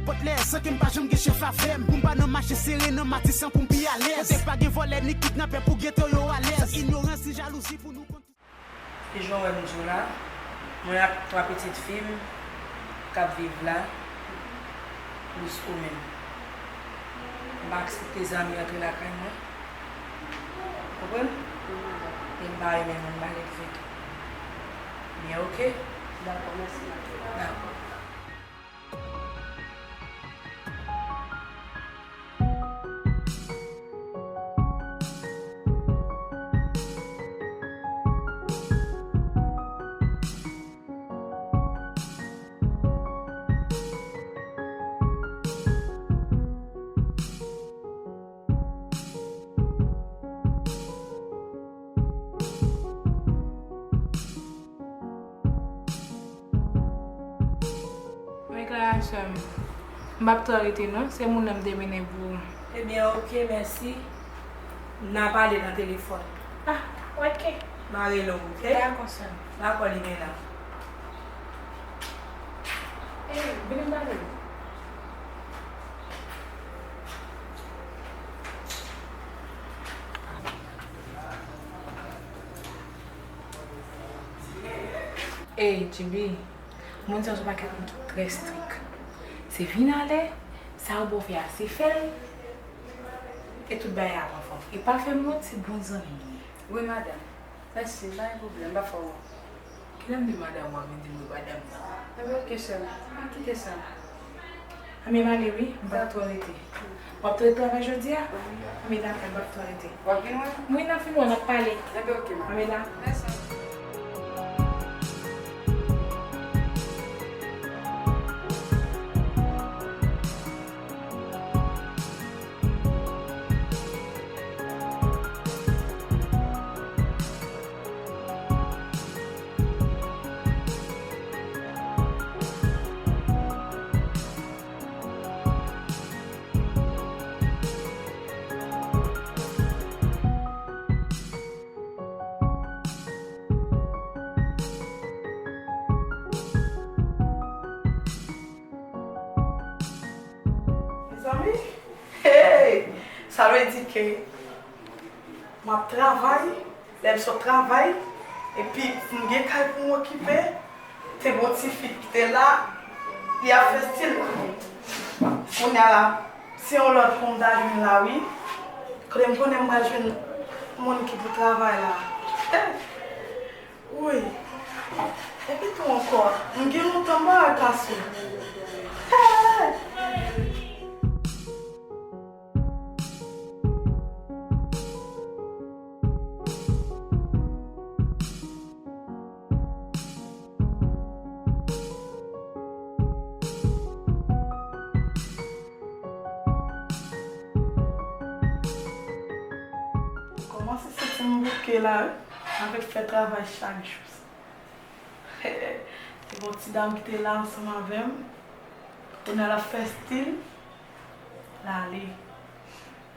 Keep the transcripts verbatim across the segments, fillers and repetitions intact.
Bòtlè, san ke m pa janm gen chèf avè m. Pou m pa nan mache sere nan Matisan pou m pi alèz. Kote pa gen vòlè ni kidnapè pou geto yo alèz. San inyorans ni jalouzi pou nou konn. E jan w wè m di w la, mwen ak twa pitit fi m k ap viv la, plis ou menm. M pa aksepte zanmi rantre lakay mwen. Konprann? E m pa renmen moun malelve tou. Byen, oke? Dakò, mèsi. Dakò. Mwen Clara sè m, m p ap twò rete non, se moun nan m te mennen pou ou. Ebyen, oke, mèsi. N a pale nan telefòn. Ah, oke. M a rele w, oke? Dakò, sè m. Dakò, Limena. Ey, vini m pale. Ey, Djibi, moun sa se yon pakèt moun ki trè strik. Se vin alè, sa yo ba w fè a, se fè l, e tout bagay ap anfòm. E pa fè m manti, bon zanmi m ye. Wi, madanm. Mèsi, pa gen pwoblèm, m pa fè w wont. Kilè m di madanm w ap vin di m wi madanm nan? Enben, oke, sè m. Pa kite sa. Anben, m ale wi, m p ap twò rete. W ap twò travay jodi a? Wi. Anben, dakò, m p ap twò rete. W ap vin wè m? Wi, n ap vin wè, n ap pale. Enben, oke, madanm. Anben, dakò. Mèsi. Mezanmi, hey! Sa vle di ke m ap travay, lè m sot travay, epi m gen kay pou m okipe, te gon ti fi ki te la, li ap fè stil. Kounye a la, se yon lòt moun m ta jwenn la, wi. Kote m konnen m pral jwenn moun ki pou travay la. Hey! Woy! Epi tou ankò, m gen lontan m pa wè Kasou. Hey! Kòmanse santi m bouke la wi, avèk fè travay chak jou sa. Te gon ti dam ki te la ansanm avè m. Kounye a l ap fè stil, l ale.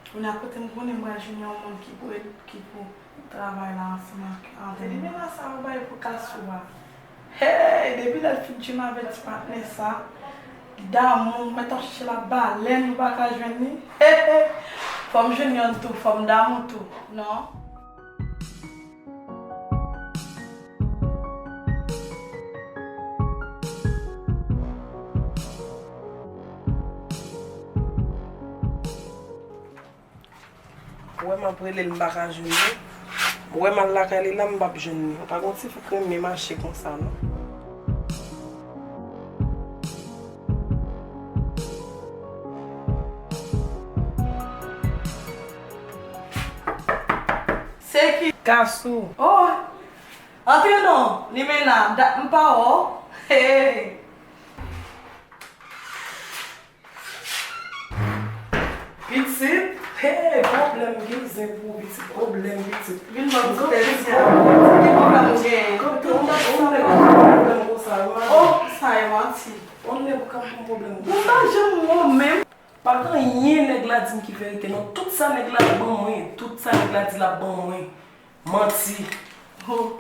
Kounye a kote m konnen m pral jwenn yon moun ki pou ed, ki pou travay la ansanm ak, avè m. Se limena sa yo bay pou Kasou a. Hey, depi lè l fin jwenn avè ti patnè sa, li damou, mèt ap chèche labalèn, nou pa ka jwenn li. Hey, hey. Fò m jwenn yonn tou, fò m damou tou. Non. Ou wè m ap rele l, m pa ka jwenn li. Ou wè m al lakay li la, m p ap jwenn li. Ou pa gon ti fi k renmen mache konsa, non. Se ki? Kasou. Oh! Antre non, Limena, dat m pa wè w. Hey! Pitit, hey, pwoblèm gen zen pou pitit, pwoblèm pitit. Vin ban m ti tèt sa. Ki pwoblèm ou gen? Kòm tout nèg sa gen pwoblèm konsa, wi. Oh, sa e manti. On nèg ou ka ban m pwoblèm konsa. Mwen pa janm wè w menm. Pa gen anyen nèg la di m ki verite non. Tout sa nèg la ban mwen, tout sa nèg la di l ap ban mwen, manti. Oh,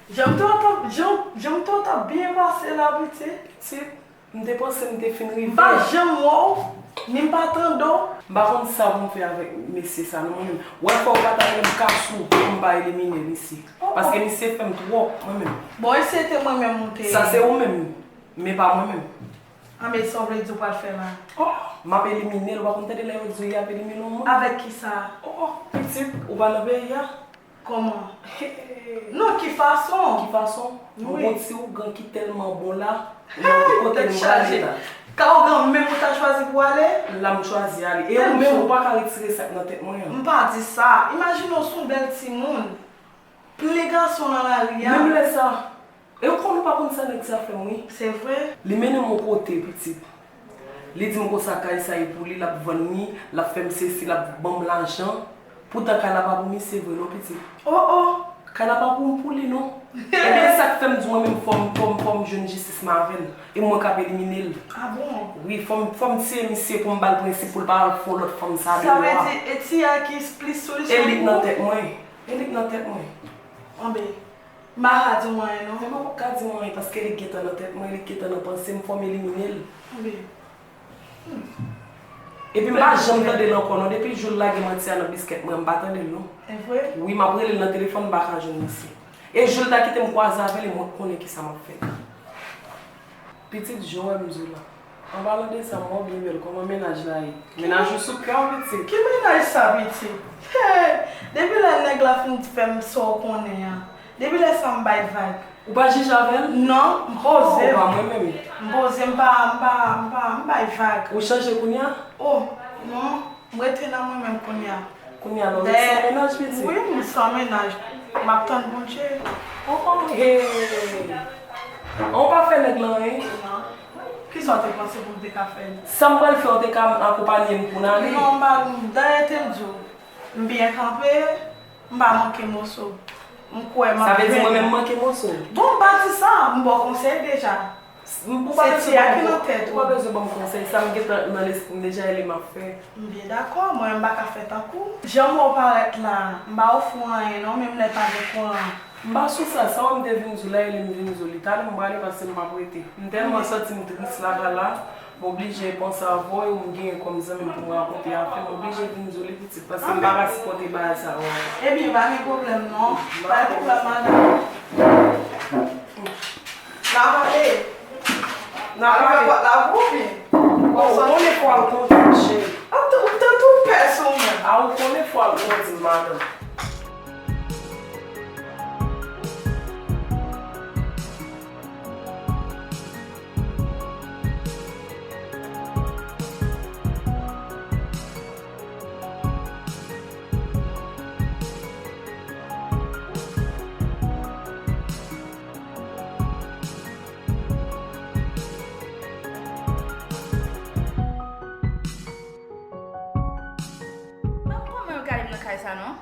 jan m te wè w t ap, jan, jan m te wè w t ap byen pase la, pitit. Pitit, M te panse m te fin rive. M pa janm wè w, ni m pa tande w. M pa konn sa pou m fè avèk mesye sa non mwen menm. Ou wè fò ou pa ta rele m Kasou pou m pa elimine l isi. Paske misye fè m twòp mwen menm. Bon, e si se te mwen menm ou te... Sa se ou menm, men pa mwen menm. Anben, sa w vle di w pral fè la? Oh, m ap elimine l. Ou pa konn tande lè yo di y ap elimine yon moun? Avèk kisa? Oh, pitit, ou pa nan peyi a? Kòman? Non, ki fason? Ki fason? Yon ti ougan ki tèlman bon la, kote m prale la. Ka ougan menm ou ta chwazi pou ale? La m chwazi ale. E ou menm ou pa ka retire sa k nan tèt mwen an. M pa di sa. Imajine w se yon bèl timoun. Plen gason nan lari a. Menm lè sa, e ou konn ou pa konn sa nèg sa fè m wi. Se vre? Li mennen m yon kote, pitit. Li di m konsa kay sa e pou li, l ap vann li, l ap fè m sesi, l ap ban m lajan. Poutan kay la pa pou misye vre non, pitit. Oh, oh! Kay la pa pou, pou li non. Ebyen, sa k fè m di mwen menm fò m, fò m, fò m jwenn jistis mwen avè l. E mwen k ap elimine l. Ah bon? Wi, fò m, fò m tiye misye pou m ba l prensip pou l pa al fè yon lòt fanm sa deyò a. Sa vle di, e ti a ki plis solisyon pou ou? E li k nan tèt mwen. E li k nan tèt mwen. Anben, m pa ka di w anyen non. Ebyen, ou p ap ka di m anyen paske li gentan nan tèt mwen, li gentan nan panse m, fò m elimine l. Anben. Epi m pa janm tande l ankò non. Depi jou l lage manti a nan biskèt mwen, m pa tande l non. E vre? Wi, m ap rele l nan telefòn, m pa ka jwenn misye. E jou l ta kite m kwaze avè l, e mwen k konnen kisa m ap fè. Pitit, jan w wè m di w la. An palan de sa, m wè w byen bèl. Kòman mennaj la ye? Mennaj ou sou kè w, pitit? Ki mennaj sa, pitit? Hey! Depi lè nèg la fin fè m sa w konnen an, depi lè sa m bay vag. Ou pa jije avè l? Non, m poze m. Oh, pa mwen menm. M poze, m pa, m pa, m pa, m bay vag. Ou chanje kounye a? Oh, non. M rete nan mwen menm kounye a. Kounye a la ou ret san mennaj, pitit? Wi, m san mennaj. M ap tann Bondye. Oh, oh, hey. An ou pa fè nèg lan anyen? Non. Kisa w te panse pou m te ka fè? Sa m pral fè, ou te ka akonpanye m pou n ale? Non, m pa, dayè te m di w, m byen kanpe, m pa manke moso. M kwè m ap jwenn. Sa vle di mwen menm m manke moso? Bon, m pa di sa, m ba w konsèy deja. Ou pa bezwen ban m konsèy, sa m gentan nan lespri m deja e li m ap fè. M byen dakò, mwen menm m pa ka fè tankou w. Jan m wè w parèt la, m pa ofri w anyen non, menm lè pa gen kouran. M pa sou sa, sa w wè m te vin di w la e li m vin di w li. Talè m prale paske m p ap rete. M tèlman santi m tris lakay la, m oblije panse avè w e w m genyen kòm zanmi m pou m rakonte afè m, m oblije vin di w li pitit paske m pa ka sipòte bagay sa yo ankò. Ebyen, pa gen pwoblèm non, pa gen pwoblèm madanm. N a pale. N a pale. Pòt la pou ou byen? Oh, ou konnen fò al konte, cheri. Ou t-, ou t-, ou pè sou mwen. A, ou konnen fò al konte, madanm. Ban m kòman yo gade m nan kay sa non.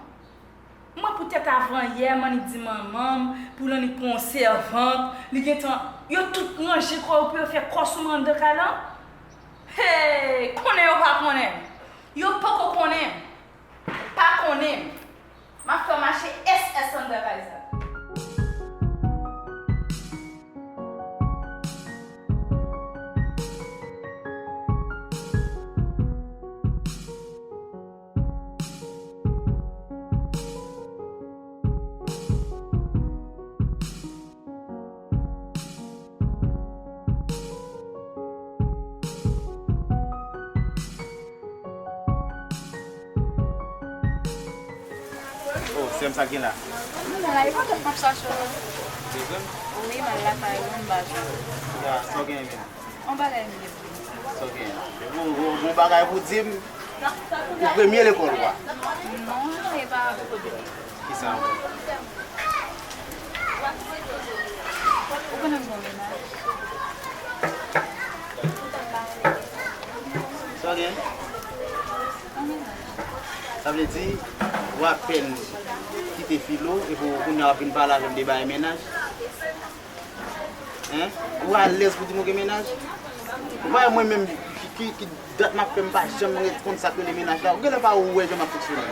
Mwen poutèt avanyè m annik di manman m pou l annik pran yon sèvant, li gentan, yo tout ranje kò yo pou yo fè kò sou mwen anndan kay lan. Hey, konnen yo pa konnen m. Yo poko konnen m. Pa konnen m. M ap fè w mache S S anndan kay sa. Oh, sè m, sa k gen la? Mwen la, e pa tèt m ap chache w. Bezwen m? Wi, m al lakay ou, m ba w. Ya, sa w gen menm? Yon bagay m gen pou w. Sa w gen? Bon, bon, bon bagay pou w di m. Ou premye lekòl ou a? Non, e pa. Kisa ankò? Ou konnen m gon mennaj. Sa w gen? Yon mennaj. Sa vle di, ou apèn kite filo, epi w kounye a w ap vin pale avè m de bagay mennaj? Hein? Ou alèz pou di m ou gen mennaj? Ou pa wè mwen menm ki, ki, ki dat m ap fè m pa janm ret konn sa k rele mennaj la. Ou genlè pa wè jan m ap fonksyone.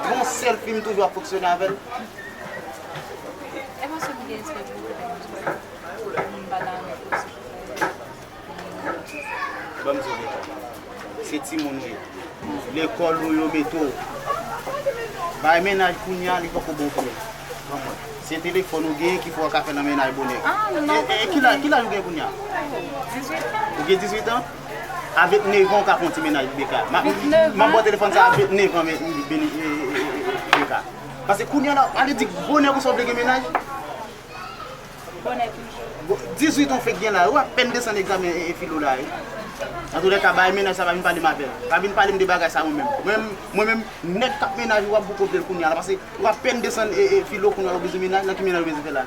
Gon sèl fi m toujou ap fonksyone avè l. E paske m gen respè pou ou, m pa ta renmen fonksyone. Ban m di w, se timoun ou ye. Lekòl ou yo mete w. Bay mennaj kounye a, li poko bon pou ou. Konprann? Se telefòn ou genyen ki fè w ka fè nan mennaj bonè. Ah, non, e, e, ki laj, ki laj ou gen kounye a? Dizuit an. Ou gen dizuit an? A ventnèf an, ou ka fè yon ti mennaj, Beka. M ap, ventnèf an. M ap ba w telefòn sa a, ventnèf an, men, men, e, e, e, e, Beka. Paske kounye a la, ale di bonè konsa w vle gen mennaj. Bonè toujou. Bon, dizuit an fèk gen la, ou apèn desann egzamen e, e filo la, wi. Antoulèka, bay mennaj sa, pa vin pale m avè l. Pa vin pale m de bagay sa, mwen menm. Mwen menm, mwen menm, nèg k ap mennaj ou ap bouke w vle l kounye a la, paske ou apèn desann e, e filo kounye a ou bezwen mennaj, nan ki mennaj ou bezwen fè la?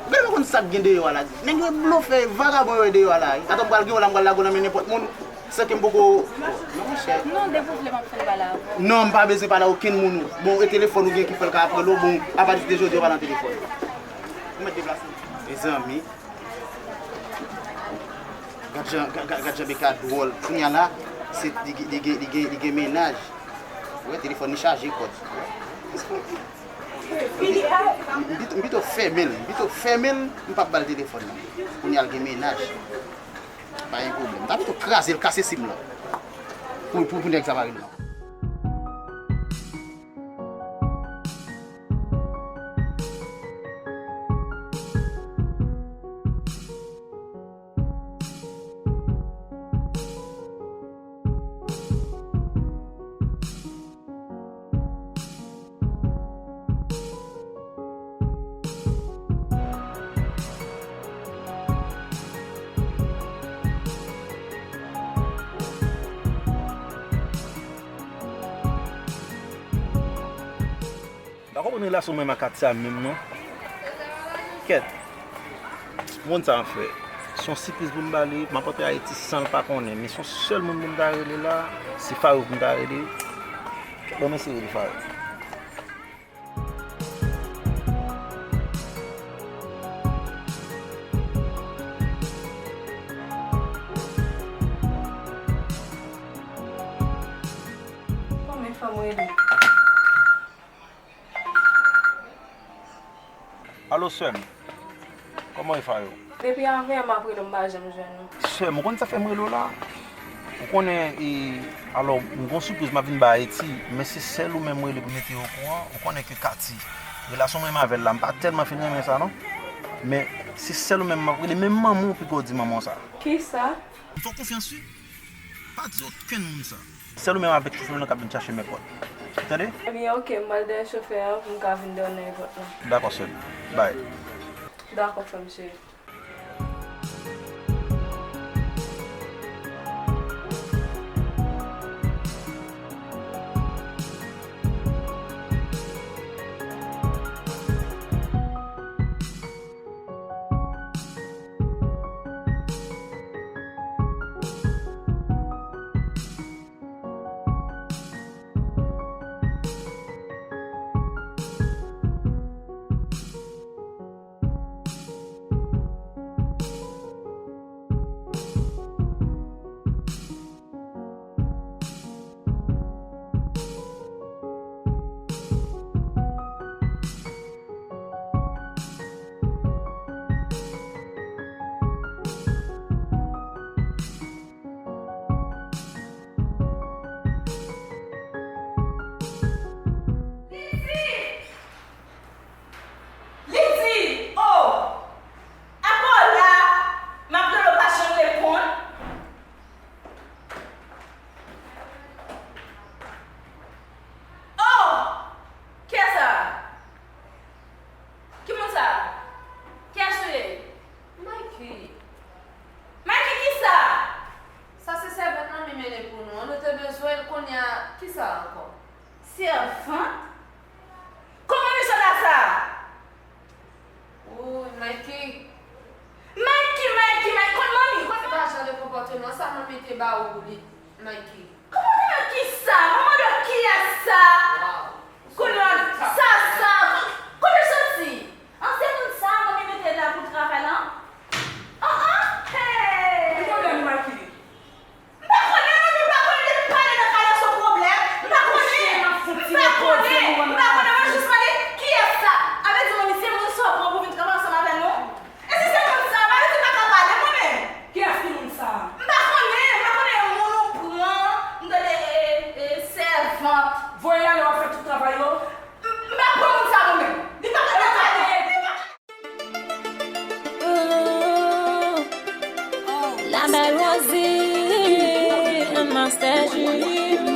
Ou genlè pa konn sa k gen deyò a la. Nèg yo blofè, vagabon yo ye deyò a la, wi. Atò m pral gen w la, m pral lage w nan men nenpòt moun, san ke m poko, non, monchè. Non, depi w vle, m ap fè l pale avè w. Non, m pa bezwen pale a okenn moun. Bon, e telefòn ou gen ki fè l ka ap rele w, bon, apati de jodi a, w pa nan telefòn. Ou mèt deplase. Mezanmi. Gad jan, gad, gad, gad jan Beka dwòl. Kounye a la, se, li, li, li, li gen, li gen mennaj. Ou wè, telefòn li chaje kòd. M pito, m pito fèmen l, m pito fèmen l, m p ap ba l telefòn nan. Kounye a l gen mennaj. Pa gen pwoblèm. M ta pito kraze l, kase sim lan. Pou, pou, pou nèg sa pa vin nan. M pa konprann relasyon mwen ak Katia menm non. Kèt. Moun sa an fè. Se yon sipriz pou m ba li, m ap antre Ayiti san l pa konnen. Men se yon sèl moun pou m ta rele la, se Fayo pou m ta rele. Kèt, ban m eseye rele Fayo. Konbyen fanm rele? Alo, sè m. Kòman w ye, Fayo? Depi avanyè m ap rele w, m pa janm jwenn ou. Sè m, ou konn sa fè m rele w la? Ou konnen, e, alò, m gon sipriz m ap vin bay Ayiti, men se sèl ou menm m rele pou mete yo okouran. Ou konnen ke Kati, relasyon mwen menm avè l la, m pa tèlman fin renmen sa, non. Men se sèl ou menm m ap rele, menm manman w pito di manman w sa. Kisa? M fè w konfyans, wi. Pa di okenn moun sa. Sèl ou menm avèk chofè w lan k ap vin chache m èpòt. Ou tande? Ebyen, oke, m pral dèyè chofè a pou m ka vin dèyè w nan èpòt lan. Dakò, sè m. Bay. Dakò, frè m cheri. Li di, li di, oh, apa w la, m ap rele w pa janm reponn. Oh, kiyès sa? Ki moun sa? Kiyès ou ye? Mikey. Mikey kisa? Sa se sèvant manmi mennen pou nou an. Nou te bezwen l kounye a. Kisa ankò? Sèvant? Kòman mesye la sa? Woy, Mikey. Mikey, Mikey, Mikey, konn manmi, konn... Se pa jan de konpòteman sa manmi te ba ou pou li, Mikey. Konpòteman kisa? Mwen mande w kiyès sa? Kounye a, sa, sa, kote l soti? An, se moun sa manmi mete la pou travay la? An, an, hey! Ki pwoblèm ou, Mikey? M pa konnen, manmi, m pa konnen, depi m pale nan kay la se yon pwoblèm. M pa konnen. M pa konnen. M pa konnen, mwen jis mande kiyès sa. A vle di, manmi, se moun sa w pran pou vin travay ansanm avè nou? E si se moun sa, pa vle di m pa ka pale mwen menm. Kiyès ki moun sa? M pa konnen, m pa Master Julie.